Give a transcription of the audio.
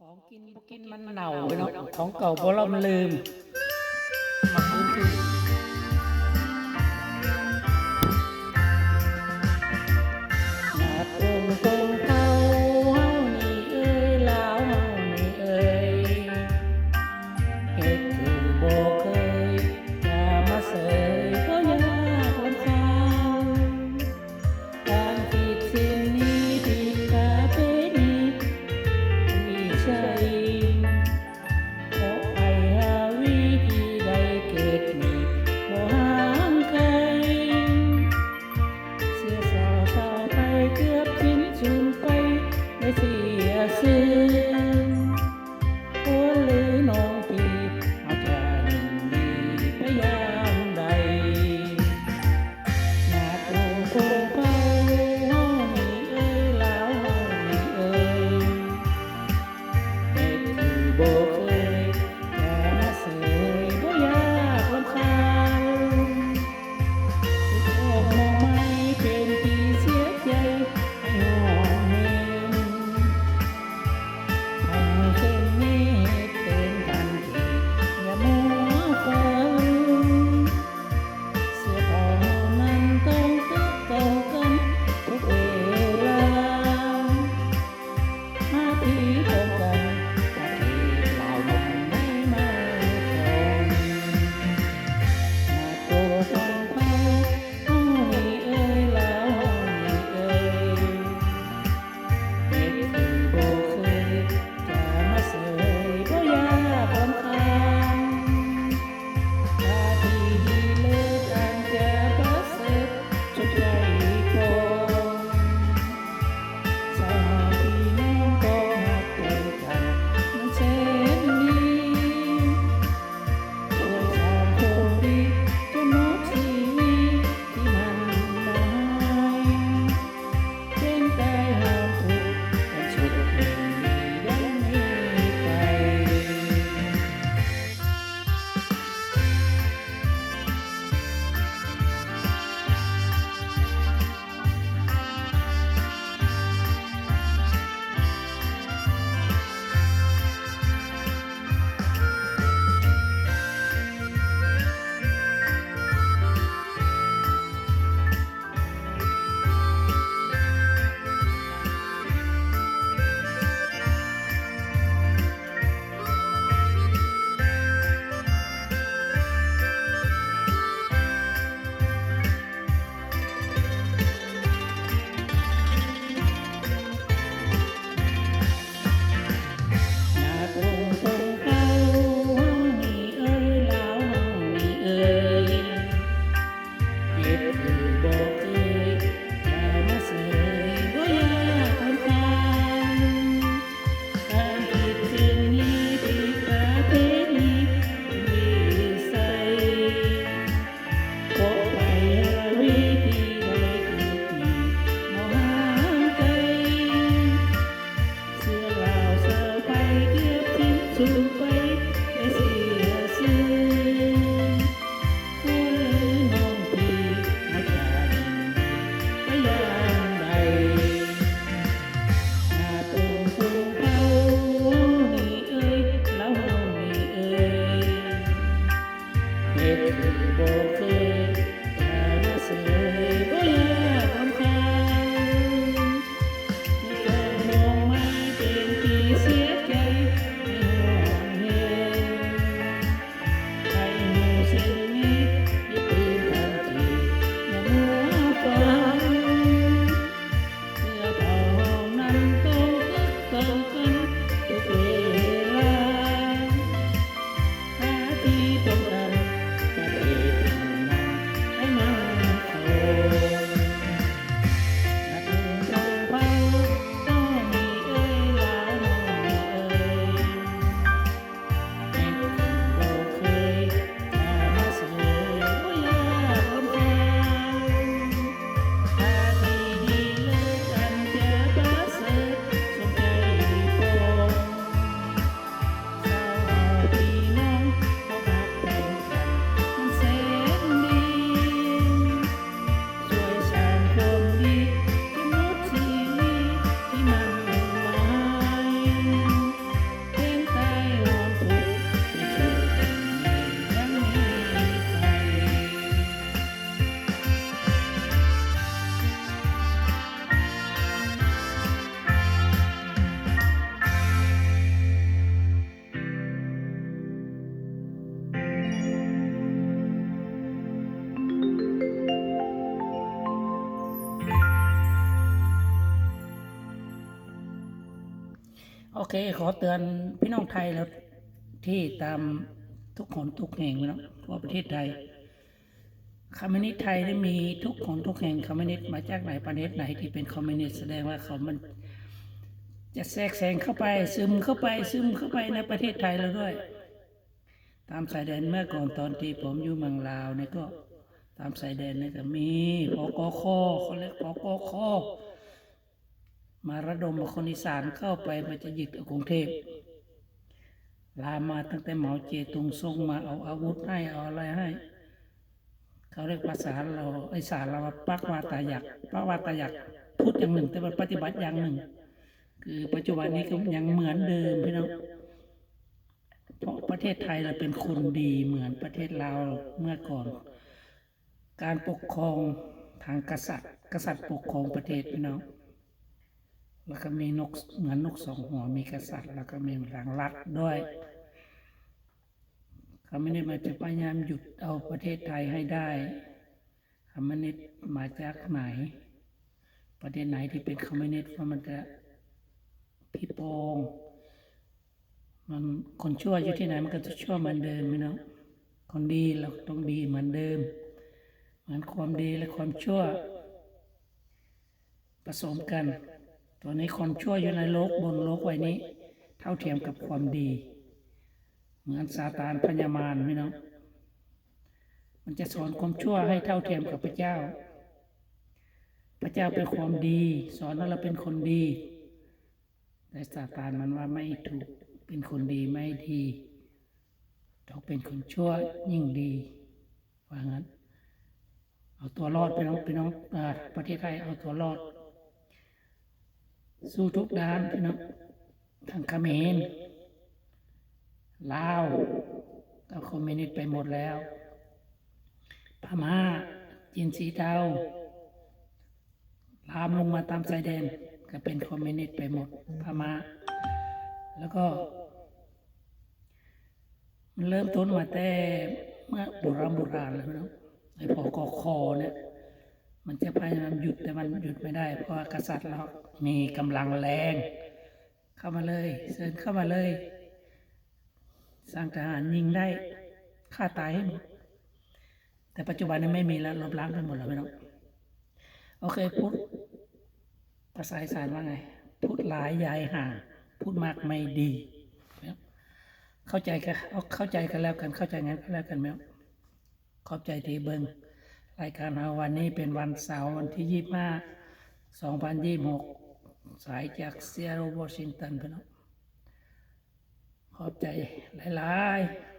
ຂອງກິນບໍ່ກິນມັນເນົ່າເນາະ ຂອງເກົ່າບໍ່ລຳລືມ. ໂອເຄ ຂໍເຕືອນພີ່ນ້ອງໄທແລ້ວ ທີ່ຕາມທຸກຄົນທຸກແຫ່ງເນາະ ທົ່ວປະເທດໄທ ຄອມມິວນິດໄທໄດ້ມີທຸກຄົນທຸກແຫ່ງ ຄອມມິວນິດມາຈາກໃນປະເທດໃດທີ່ເປັນຄອມມິວນິດ ສະແດງວ່າເຂົາມັນຈະແຊກແຊງເຂົ້າໄປ ຊຶມເຂົ້າໄປ ຊຶມເຂົ້າໄປໃນປະເທດໄທແລ້ວດ້ວຍ. ຕາມຊາຍແດນເມື່ອກ່ອນຕອນທີ່ຜົມຢູ່ເມືອງລາວນີ້ກໍ ຕາມຊາຍແດນນີ້ກໍມີ ພກຄ ເຂົາເອີ້ນ ພກຄ ມາລະດົມເອົາຄົນອີສານເຂົ້າໄປ ມາຈະຍຶດເອົາກຸງເທບ ລາມມາຕັ້ງແຕ່ເໝົາເຈຕຸງ ສົ່ງມາເອົາອາວຸດໃຫ້ ເອົາອະໄລໃຫ້ ເຂົາເອີ້ນພາສາລາວ ອີສານລາວວ່າ ປັກວາຕາຍັກ ປັກວາຕາຍັກ ພູດຢ່າງໜຶ່ງ ແຕ່ວ່າປະຕິບັດຢ່າງໜຶ່ງ ຄືປັດຈຸບັນນີ້ກໍຍັງເໝືອນເດີມພີ່ນ້ອງ ເພາະປະເທດໄທລະເປັນຄົນດີເໝືອນປະເທດລາວເມື່ອກ່ອນ ການປົກຄອງທາງກະສັດ ກະສັດປົກຄອງປະເທດພີ່ນ້ອງ ແລ້ວກໍມີນົກ ເໝືອນນົກສອງຫົວ ມີກະສັດ ແລ້ວກໍມີທາງລັດດ້ວຍ. ຄອມມິວນິດມັນຈະພະຍາຍາມຢຸດເອົາປະເທດໄທໃຫ້ໄດ້ ຄອມມິວນິດມາຈາກໃນ ປະເທດໃນທີ່ເປັນຄອມມິວນິດ ເພາະມັນຈະຜິດປອງ ມັນ ຄົນຊົ່ວຢູ່ທີ່ໃດມັນກໍຈະຊົ່ວເໝືອນເດີມພີ່ນ້ອງ ຄົນດີລະຕ້ອງດີເໝືອນເດີມ ເໝືອນຄວາມດີ ແລະ ຄວາມຊົ່ວປະສົມກັນ ຕອນນີ້ຄວາມຊົ່ວຢູ່ໃນໂລກ ບົນໂລກໃບນີ້ເທົ່າທຽມກັບຄວາມດີ ເໝືອນຊາຕານພະຍາມານພີ່ນ້ອງ ມັນຈະສອນຄວາມຊົ່ວໃຫ້ເທົ່າທຽມກັບພະເຈົ້າ ພະເຈົ້າເປັນຄວາມດີ ສອນໃຫ້ເຮົາເປັນຄົນດີ ແຕ່ຊາຕານມັນວ່າໄມ່ຖືກ ເປັນຄົນດີໄມ່ດີ ຕ້ອງເປັນຄົນຊົ່ວຍິ່ງດີ ວ່າຊັ້ນ ເອົາຕົວລອດພີ່ນ້ອງ ພີ່ນ້ອງ ເອີ ປະເທດໄທເອົາຕົວລອດ ສູ້ທຸກດ້ານພີ່ນ້ອງ ທັງຂະເໝນ ລາວ ກໍຄອມມິວນິດໄປໝົດແລ້ວ ພະມ້າ ຈີນສີເທົາ ລາມລົງມາຕາມຊາຍແດນ ກໍເປັນຄອມມິວນິດໄປໝົດ ພະມ້າ ແລ້ວກໍ ມັນເລີ່ມຕົ້ນມາແຕ່ເມື່ອໂບລານໂບລານແລ້ວເນາະ ໄອ້ ພກຄ ເນຍ ມັນຈະພະຍາຍາມຢຸດ ແຕ່ມັນຢຸດໄມ່ໄດ້ ເພາະວ່າກະສັດລາວມີກຳລັງແຮງ ເຂົ້າມາເລີຍ ເຊີນເຂົ້າມາເລີຍ ສ້າງທະຫານຍິງໄດ້ ຂ້າຕາຍໃຫ້ໝົດ ແຕ່ປັດຈຸບັນນີ້ໄມ່ມີແລ້ວ ລົບລ້າງໄປໝົດແລ້ວພີ່ນ້ອງ ໂອເຄ ພຸດ ພາສາອີສານວ່າໄງ ພູດຫຼາຍຢາຍຫ່າງ ພູດມາກໄມ່ດີ ເຂົ້າໃຈກັນ ເຂົ້າໃຈກັນແລ້ວກັນ ເຂົ້າໃຈກັນແລ້ວກັນແມ່ນ ຂອບໃຈທີ່ເບິ່ງລາຍການເຮົາ ວັນນີ້ເປັນວັນເສົາ ວັນທີຊາວຫ້າ ສອງພັນຊາວຫົກ ສາຍຈາກ Seattle Washington ພີ່ນ້ອງ ຂອບໃຈຫຼາຍໆ.